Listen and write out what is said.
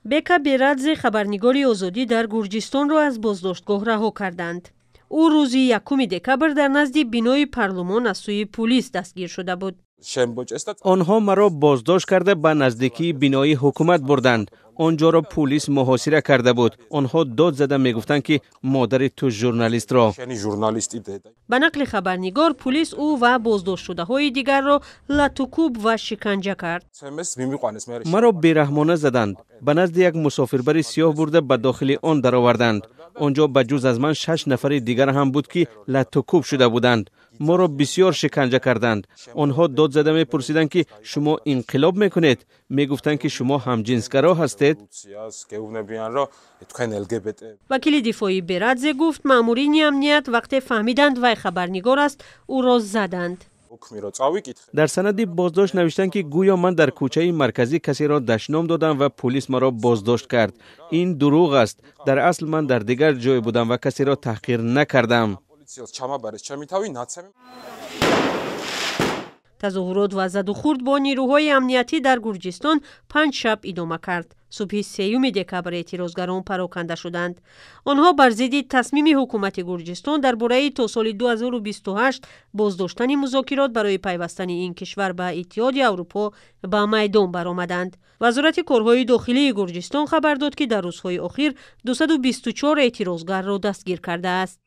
Бека Берадзе, хабарнигори Озодӣ дар Гурҷистонро аз боздоштгоҳ раҳо карданд. Ӯ рӯзи 1 декабр дар назди бинои парлумон аз сӯи пулис дастгир шуда буд. Онҳо маро боздошт карда, ба наздикии бинои ҳукумат бурданд. Он ҷоро пулис муҳосира карда буд. Онҳо дод зада мегуфтанд, ки модари ту журналистро. Ба нақли хабарнигор, пулис ӯ ва боздоштшудаҳои дигарро латукӯб ва шиканҷа кард. Маро бераҳмона заданд. Ба назди як мусофирбари сиёҳ бурда, ба дохили он дароварданд. Он ҷо ба ҷуз аз ман шаш нафари дигар ҳам буд, ки латукӯб шуда буданд. Моро бисёр шиканҷа карданд. Онҳо дод зада мепурсиданд, ки шумо инқилоб мекунед, мегуфтанд, ки шумо ҳамҷинсгаро ҳастед. Вакили дифоии Берадзе гуфт, маъмурини амният вақте фаҳмиданд, вай хабарнигор аст, ӯро заданд. Дар санади боздошт навиштанд, ки гӯё ман дар кӯчаи марказӣ касеро дашном додам ва пулис маро боздошт кард. Ин дурӯғ аст. Дар асл ман дар дигар ҷой будам ва касеро таҳқир накардам. Тазоҳурот ва задухӯрд бо нирӯҳои амниятӣ дар Гурҷистон 5 шаб идома кард. Субҳи 3 декабр эътирозгарон пароканда шуданд. Онҳо бар зидди тасмими ҳукумати Гурҷистон дар бораи то соли 2028 боздоштани музокирот барои пайвастани ин кишвар ба Иттиҳоди Аврупо ба майдон баромаданд. Вазорати корҳои дохилии Гурҷистон хабар дод, ки дар рӯзҳои охир 224 эътирозгарро дастгир кардааст.